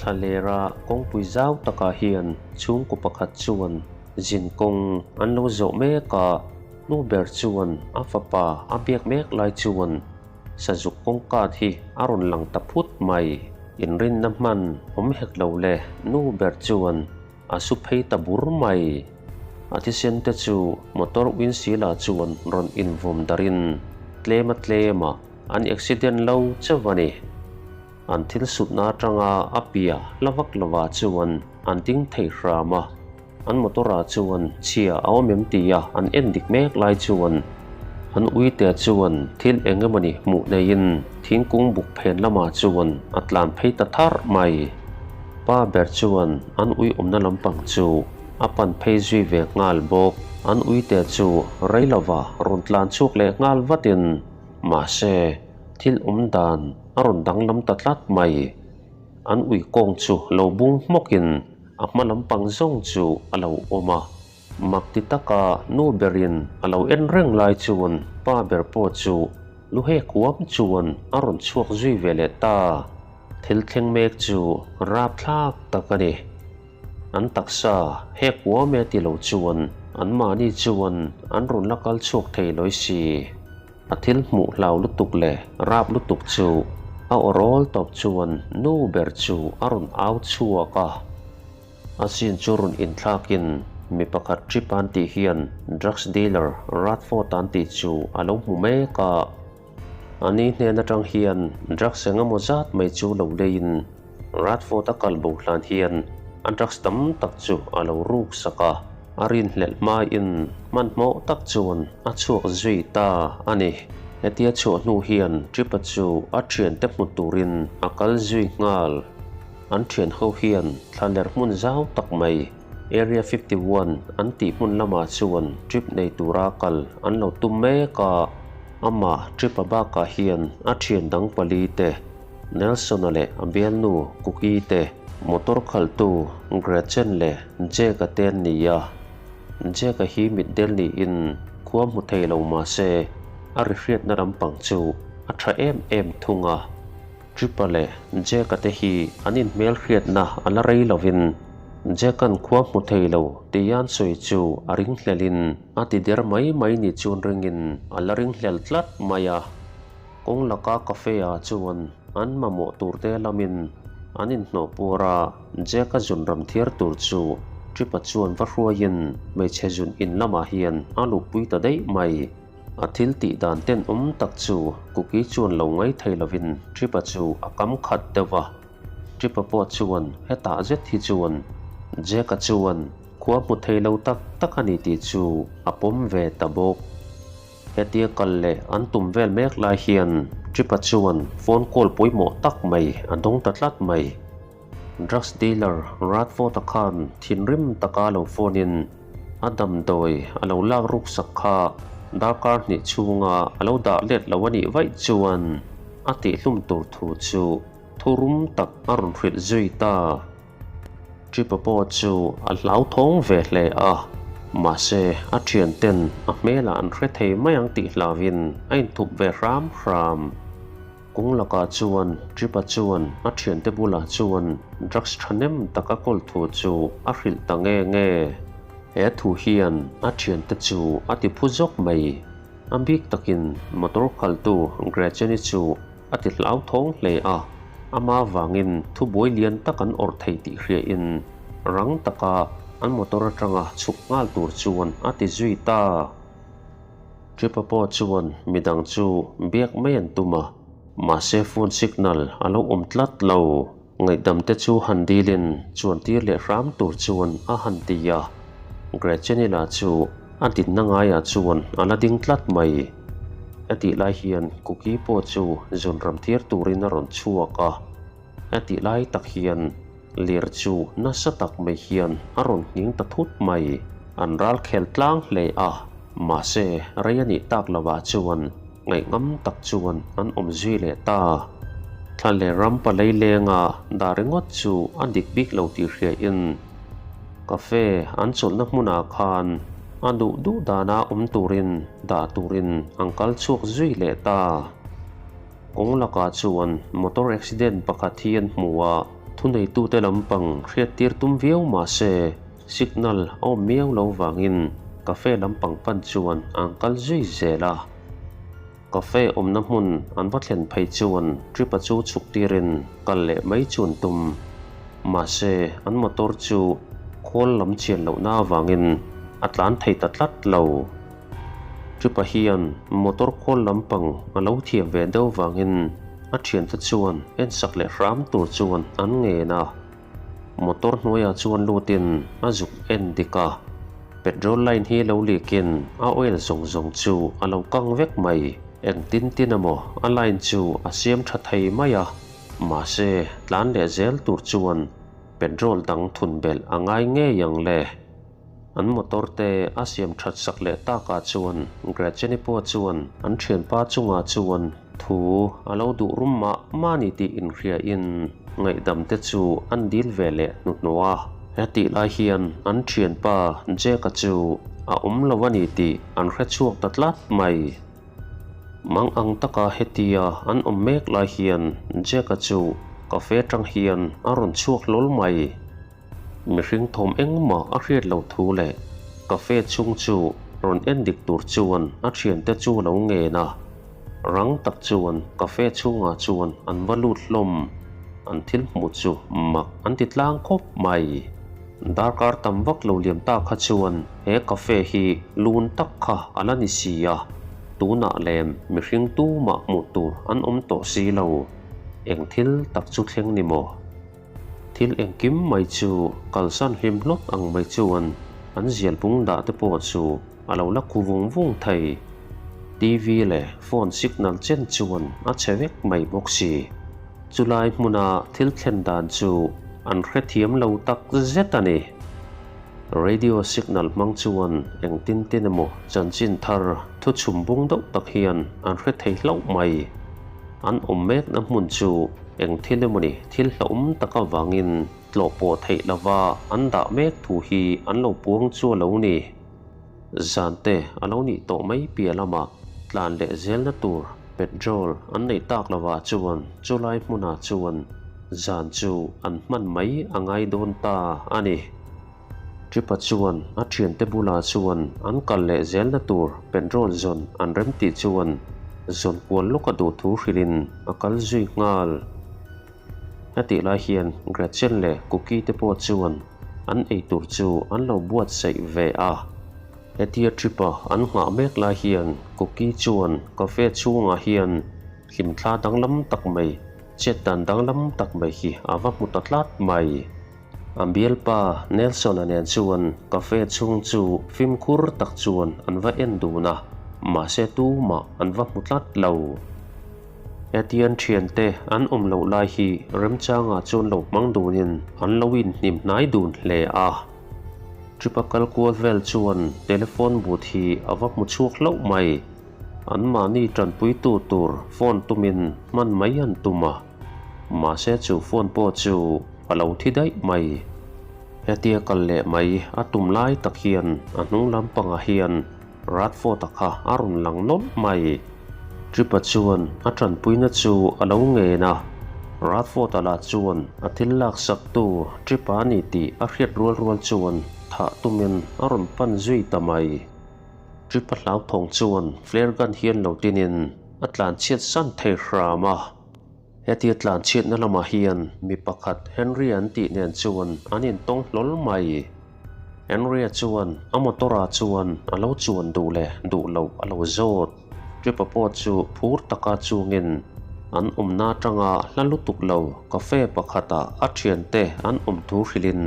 Thlalera kawngpui zau takah hian chhungkaw pakhat chuan zin kawng an lo zawh mek a, nu ber chuan a fapa a biak mek lai chuan sazuk kawngka hi a rawn lang ta phut mai. Inrinna hman awm hek lo le, nu ber chuan a su phei ta bur mai. A thisen te chu motor windshield ah chuan rawn invawm darhin tlem a tlem a an accident lo chauh a ni. An thil sutna atanga a pia hla vak lovah chuan an ding thei hram a, an motor ah chuan chhia a awm em tia an en dik mek lai chuan an uite chuan thil eng emawni hmuh neiin thingkung buk phen lamah chuan a tlan phei ta tharh mai. Pa ber chuan an ui awmna lampang chu a pan phei zui ve nghal bawk. An uite chu rei lova rawn tlan chhuak leh nghal vatin mahse thil awm dan a rawn danglam ta tlat mai. An ui kawng chu lo bung hmawkin a hma lampang zawng chu a lo awm a. Mak ti taka nu berin a lo en reng lai chuan pa ber pawh chu lu hek huam chuan a rawn chhuak zui ve leh ta. Thil thleng mek chu rapthlak tak a ni. An taksa hek huam e ti lo chuan anmahni chuan an rawn la kal chhuak thei lawi si. A thil hmuh hlau lutuk leh rap lutuk chu a aw rawl tawp chuan nu ber chu a rawn au chhuak a. A sin chu rawn inthlakin mi pakhat trip an tih hian drugs dealer Radford an tih chu a lo hmu mek a. A ni hnen atang hian drugs eng emaw zat mai chu lo leiin Radford a kal bo hlan hian a drugs tam tak chu a lo ruk sak a. A rinhlelh hmain hmanhmawh tak chuan a chhuak zui ta a ni. Hetia chhuah hnu hian Tripa chu a thiante hmu turin a kal zui nghal. An thian ho hian thlaler hmun zau tak mai, Area 51 an tih hmun lamah chuan trip nei tura kal an lo tum mek a. Amah Tripa bakah hian a thian dang pali te, Nelson-a leh a bialnu Cookie te, motor khalhtu Gretchen leh Jake-a te an ni a. Jake-a hi mitdel niin khua hmu thei lo mah se a ri hriatna lampang chu a tha em em thung a. Tripa leh Jake-a te hi an inhmelhriatna a la rei lovin Jake-a'n khua hmu thei lo tia an sawi chu a ringhlelin a ti der mai mai ni chuan ringin a la ringhlel tlat mai a. Kawng laka cafe ah chuan an mamawh tur te lamin an inhnawh puar a, Jack-a zun ram thiar tur chu Tripa chuan va hruaiin hmeichhe zun in lamah hian a luhpui ta daih mai. A thil tih dan tenawm tak chu Cookie chuan lo ngaithei lovin Tripa chu a kam khat deuh va. Tripa pawh chuan hetah zet hi chuan Jack-a chuan khua hmu thei lo tak tak a ni tih chu a pawm ve ta bawk. Hetia kal leh an tum vel mek lai hian Tripa chuan phone call pawimawh tak mai a dawng ta tlat mai. Drugs dealer Radford-a khan thinrim taka lo phone in a damdawi a lo lak ruk sak kha darkar hnih chhunga a lo dah let lo a nih vaih chuan a tihhlum tur thu chu thurum tak a rawn hrilh zui ta. Tripa pawh chu a hlauthawng ve hle a, mahse a thianten a hmelah an hre thei mai ang tih hlauhin a inthup ve hram hram. Kawng lakah chuan Tripa chuan a thiante bulah chuan drugs thahnem tak a kawl thu chu a hrilh ta nge nge. He thu hian a thiante chu a ti phu zawk mai. A bik takin motor khaltu Gretchen-i chu A ti hlauthawng hle a, ama vangin thubuai lian tak an awrh thei tih hriain rang taka an motor atanga chhuk nghal tur chuan a ti zui ta. Tripa pawh chuan midang chu biak mai an tum a, mahse phone signal a lo awm tlat lo. Ngaihdam te chu han dilin chuan tir leh hram tur chuan a han ti a, Gretchen-i lah chu a dinna ngaiah chuan a la ding tlat mai. A tih lai hian Cookie pawh chu zun ram tir turin a rawn chhuak a, a tih lai tak hian lir chu nasa tak mai hian a rawn nghing ta thut mai. An ral khel tlang hle a, mahse rei a nih tak lovah chuan Ngaihngam tak chuan an awm zui leh ta. Thla leh ram palei lenga dah ringawt chu a dik bik lo tih hriain cafe an chawlhna hmunah khan a duh duh dana awm turin dah turin an kal chhuak zui leh ta. Kawng lakah chuan motor accident pakhat hi an hmu a. Thuneitute lampang hriattir tum viau mah se signal a awm miau lo vangin cafe lampang pan chuan an kal zui zel a. Cafe awmna hmun an va thlen phei chuan Tripa chu chhuk tirin kal leh mai chu an tum. Mahse an motor chu khawl lam chian lohna avangin a tlan thei ta tlat lo. Tripa hian motor khawl lampang a lo thiam ve deuh vangin a thiante chuan ensak leh hram tur chuan an ngen a. Motor hnuaiah chuan lutin a zuk en dik a, petrol line hi lo leakin a oil zawng zawng chu a lo kang vek mai. Engtin tin emaw a line chu a siam tha thei mai a, mahse tlan leh zel tur chuan petrol dang thun belh a ngai ngei ang le. An motor te a siam that sak leh takah chuan Gretchen-i pawh chuan an thianpa chungah chuan thu a lo duh rum mah mah ni tih inhriain ngaihdam te chu an dil ve leh hnuhnawh a. Hetih lai hian an thianpa Jack-a chu a awm lo a ni tih an hre chhuak ta tlat mai. Mang ang taka hetia an awm mek lai hian Jack-a chu cafe atang hian a rawn chhuak hlawl mai. Mihring thawm engmah a hriat loh thu leh cafe chhung chu rawn en dik tur chuan a thiante chu a lo ngen a. Rang tak chuan cafe chhungah chuan an va lut hlawm. An thil hmuh chu mak an ti tlang khawp mai. Darkar tam vak lo liam ta kha chuan he cafe hi lun tak kha a la ni si a, tunah lem mihring tumah hmuh tur an awm tawh si lo. Eng thil tak chu thleng ni maw? Thil engkim mai chu kalsan hlim hlawt ang mai chuan an zial bung dah te pawh chu a lo la khu vung vung thei. TV leh phone signal chen chuan a chhe vek mai bawk si. Chulai hmuna thil thlen dan chu an hrethiam lo tak zet a ni. Radio signal hmang chuan engtin tin emaw chanchin thar thu chhum bung deuh tak hian an hre thei hlauh mai. An awm mekna hmun chu Eng thil emawni thil hlauhawm tak avangin tlawh pawh theih lova an dah mek thu hi an lo puang chu a lo ni. Zante a lo nih tawh mai piah lamah tlan leh zelna tur petrol an neih tak lovah chuan chulai hmunah chuan zan chu an hman mai a ngai dawn ta a ni. Tripa chuan a thiante bulah chuan an kal leh zelna tur petrol zawn an remtih chuan zawn kual lawk a duh thu hrilhin a kal zui nghal. Hetih lai hian Gretchen leh Cookie te pawh chuan an eitur chu an lo buatsaih ve a. Hetia Tripa an nghah mek lai hian Cookie chuan cafe chhungah hian hlimthla danglam tak mai, chet dan danglam tak mai hi a va hmu ta tlat mai. A bialpa Nelson-a nen chuan cafe chhung chu fimkhur tak chuan an va en dun a, mahse tumah an va hmu tlat lo. Hetian thiante an awm loh lai hi remchangah chuan lo hmang dunin an lo inhnim hnai dun hle a. Tripa kal kual vel chuan telephone booth hi a va hmu chhuak hlauh mai. Anmahni tanpuitu tur phone tumin hman mai an tum a. Mahse chu phone pawh chu a lo thi daih mai. Hetia kal leh mai a tum lai tak hian a hnung lampangah hian Radford-a kha a rawn lang nawlh mai. Tripp-a chuan a tanpuina chu a lo ngen a, Radford-a lah chuan a thil laksaktu Tripp-a a ni tih a hriat rual rual chuan thah tumin a rawn pan zui ta mai. Tripp-a hlauthawng chuan flare gun hian lo tinin a tlanchhiat san thei hram a. Hetia tlanchhiatna lamah hian mi pakhat Henry an tih nen chuan an intawng hlawl mai. Henry-a chuan a motor-ah chuan a lo chuan duh leh duh loh a lo zawt. Tripa pawh chu phur taka chungin an awmna atanga hla lutuk lo cafe pakhatah a thiante an awm thu hrilhin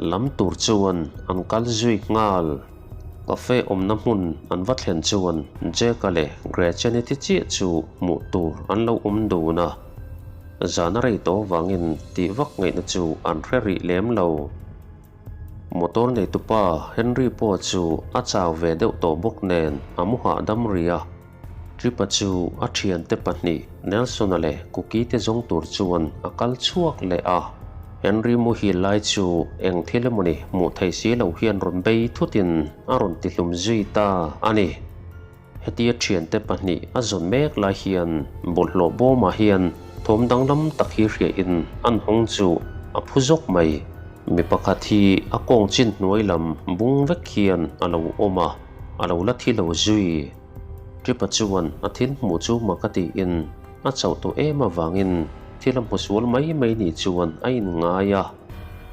lam tur chuan an kal zui nghal. Cafe awmna hmun an va thlen chuan Jack-a leh Gretchen-i te chiah chu hmuh tur an lo awm dun a, zan a rei tawh avangin tih vak ngaihna chu an hre rih lem lo. Motor neitupa Henry pawh chu a chau ve deuh tawh bawk nen a mu hahdam rih a, Tripa chu a thiante pahnih Nelson-a leh Cookie te zawng tur chuan a kal chhuak leh a. Henry muhil lai chu eng thil emawni hmuh thei si lo hian rawn bei thutin a rawn tihlum zui ta a ni. Hetia thiante pahnih a zawn mek lai hian bawlhhlawh bawmah hian thawm danglam tak hi hriahin an hawng chu a phu zawk mai. Mi pakhat hi a kawng chin hnuai lam bung vek hian a lo awm a, a lo la thi lo zui. Tripa chuan a thil hmuh chu mak a tiin a chauh tawh em avangin thil a hmu sual mai mai ni chuan a inngai a.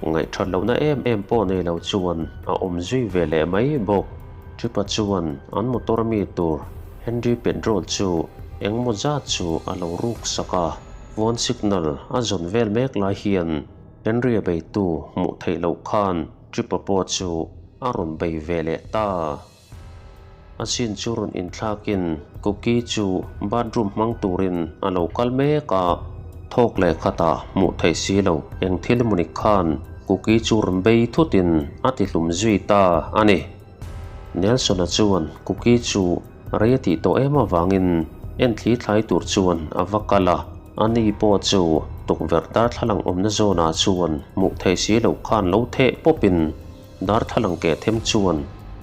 Ngaihthat lohna em em pawh nei lo chuan a awm zui ve leh mai bawk. Tripa chuan an motor mi tur Henry petrol chu engmaw zat chu a lo ruk sak a, phone signal a zawn vel mek lai hian Henry-a beitu hmuh theih loh khan Tripa pawh chu a rawn bei ve leh ta. A chin chu rawn inthlakin Cookie chu bathroom hmang turin a lo kal mek a, thawk leh khatah hmuh theih si lo eng thil emawni khan Cookie chu rawn bei thutin a ti hlum zui ta a ni. Nelson-a chuan Cookie chu rei a tih tawh em avangin enthli thlai tur chuan a va kal a, ani pawh chu tukverh darthlalang awmna zawnah chuan hmuh theih si loh khan lo theh pawpin Darthlalang keh them chuan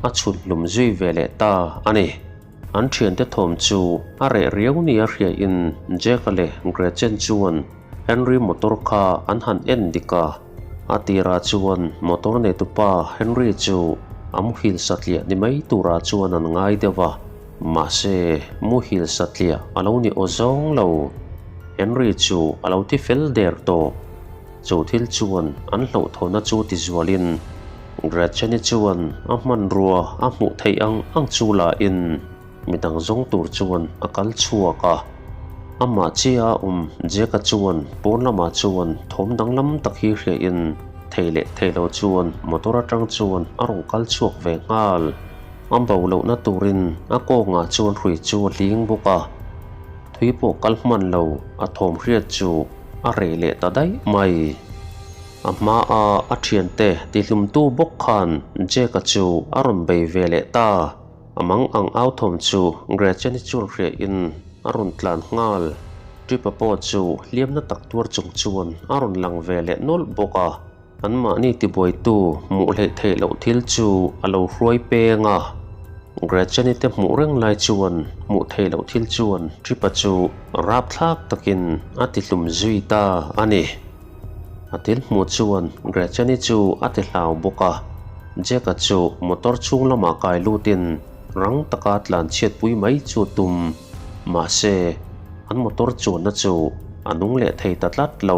a chhun hlum zui ve leh ta a ni. An thiante thawm chu a reh riau nia hriain Jack-a leh Gretchen chuan Henry motor kha an han en dik a. A tirah chuan motor neitupa Henry chu a muhil satliah ni mai turah chuan an ngai deuh a, mahse muhil satliah a lo ni aw zawng lo. Henry chu a lo ti fel der tawh. Chu thil chuan an hlauhthawhna chu tizualin Gretchen-i chuan a hmanrua a hmuh theih ang ang chu lahin midang zawng tur chuan a kal chhuak a. Amah chiah a awm Jack-a chuan pawn lamah chuan thawm danglam tak hi hriain thei leh thei lo chuan motor atang chuan a rawn kal chhuak ve nghal. A bo lohna turin a kawngah chuan hrui chu a hling bawk a. Thui pawh kal hman lo a thawm hriat chu a reh leh ta daih mai. A hmaa a thiante tihlumtu bawk khan Jack-a chu a rawn bei ve leh ta. A mang ang au thawm chu Gretchen-i chuan hriahin a rawn tlan nghal. Trip-a pawh chu hliamna tak tuar chung chuan a rawn lang ve leh nawlh bawk a. Anmahni tibuaitu hmuh hleih theih loh thil chu a lo hruai peng a. Gretchen-i te hmuh reng lai chuan hmuh theih loh thil chuan Tripa chu rapthlak takin a tihlum zui ta a ni. A thil hmuh chuan Gretchen-i chu a ti hlau bawk a. Jack-a chu motor chhung lamah kai lutin rang taka tlan chhiatpui mai chu tum. Mahse, an motor chuanna chu a nung leh thei ta tlat lo.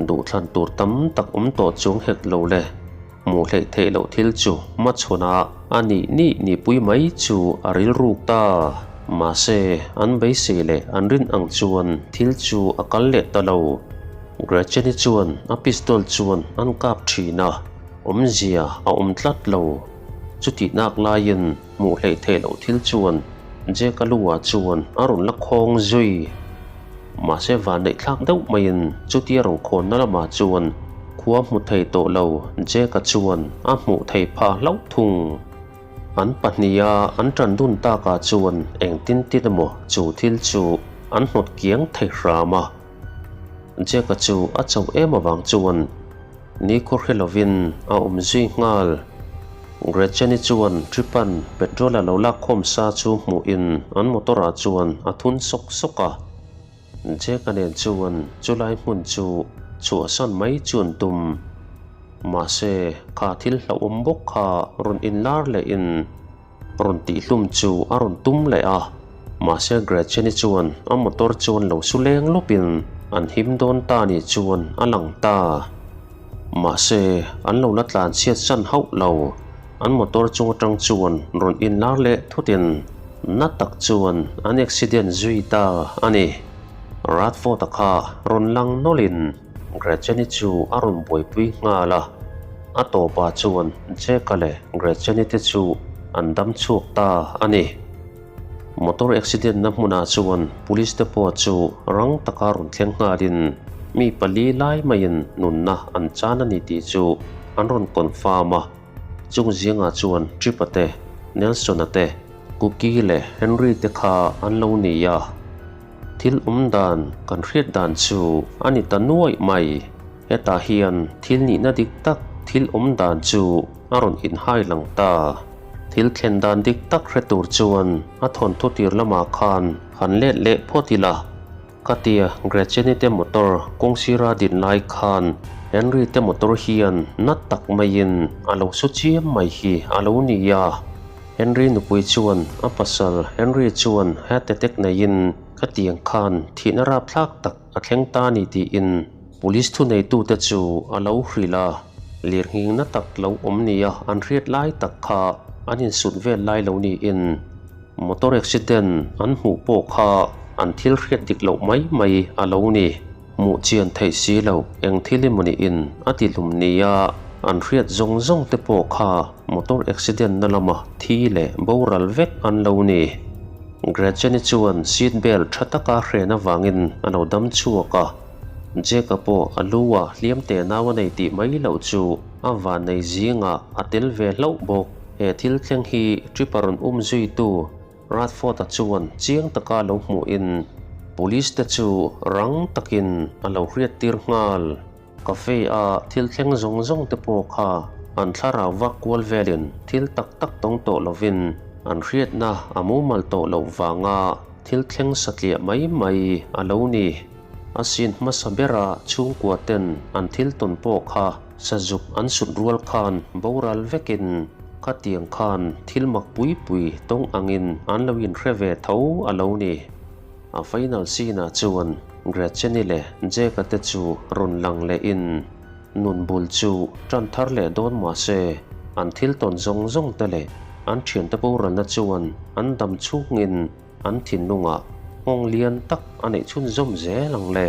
Duhthlan tur tam tak awm tawh chuang hek lo le. Hmuh hleih theih loh thil chu hmachhawn ah a nih nih nihpui mai chu a rilruk ta. Mahse, an beisei leh an rin ang chuan thil chu a kal leh ta lo. Gretchen-i chuan a pistol chuan an kap thin a, awmzia a awm tlat lo. Chutih nak laiin hmuh hleih theih loh thil chuan Jack-a lu ah chuan a rawn la khawng zui. Mahse vanneih thlak deuh maiin chutia rawn khawnna lamah chuan khua hmu thei tawh lo Jack-a chuan a hmuh thei phah hlauh thung. An pahniha an ṭan dun takah chuan engtin tin emaw chu thil chu an hnawt kiang thei hram a. Jack-a chu a chauh em avang chuan Ni khaw hre lovin a awm zui nghal. Gretchen-i chuan Tripan petrol a lo lak khawm sa chu hmuhin an motor-ah chuan a thun sawk sawk a. Jack-a nen chuan chulai hmun chu chhuahsan mai chu an tum. Mahse, kha thil hlauhawm bawk kha rawn inlar lehin Rawn tihhlum chu a rawn tum leh a, mahse Gretchen-i chuan a motor chuan lo su leng lawpin an him dawn ta ni chuan a lang ta. Mahse an lo la tlan chhiat san hauh lo, an motor chung atang chuan rawn inlar leh thutin na tak chuan an accident zui ta a ni. Radford-a kha rawn lang nawlhin Gretchen-i chu a rawn buaipui nghal a, a tawpah chuan Jack-a leh Gretchen-i te chu an dam chhuak ta a ni. Motor accident na hmunah chuan police te pawh chu rang taka rawn thleng nghalin mi pali lai maiin nunna an chan a ni tih chu an rawn confirm a, chung zingah chuan Tripp-a te, Nelson-a te, Cookie leh Henry te kha an lo ni a. Thil awm dan kan hriat dan chu a ni ta nuaih mai. Hetah hian thil nihna dik tak thil awm dan chu a rawn inhai lang ta. Thil thlen dan dik tak hre tur chuan a thawnthu tir lamah khan han let leh phawt ila. Ka tia Gretchen-i te motor kawng sira din lai khan. Henry te motor hian na tak maiin a lo su chiam mai hi a lo ni a. Henry nupui chuan a pasal Henry chuan heart attack neiin khatiang khan thihna rapthlak tak a thleng ta ni tiin police thuneitute chu a lo hrilh a. Lirnghing na tak lo awm nia an hriat lai tak kha an insut vel lai lo niin motor accident an hmuh pawh kha an thil hriat dik loh mai mai a lo ni. Hmuh chian theih si loh eng thil emaw niin a ti hlum nia an hriat zawng zawng te pawh kha motor accident na lama thi leh boral vek an lo ni. Gretchen-i chuan seat belt tha taka hren avangin a lo dam chhuak a. Jack-a pawh a lu a hliam teh nau a nei tih mai loh chu a vannei zingah a tel ve hlauh bawk. He thil thleng hi trip a rawn um zuitu Radford-a chuan chiang taka lo hmuhin police te chu rang takin a lo hriattir nghal. Cafe-a thil thleng zawng zawng te pawh kha an thlarau vak kual velin thil tak tak tawng tawh lovin an hriatna a mumal tawh loh vanga thil thleng satliah mai mai a lo ni. A sin hmasa bera chhungkua ten an thil tawn pawh kha sazuk an sut rual khan boral vekin khatiang khan thil mak pui pui tawng angin an lo inhre ve tho a lo ni. A final scene ah chuan Gretchen-i leh Jack-a te chu rawn lang lehin nun bul chu tan thar leh dawn mahse an thil tawn zawng zawng te leh an thiante boralna chuan an dam chhungin an thinlungah nghawng lian tak a neih chhunzawm zel ang le.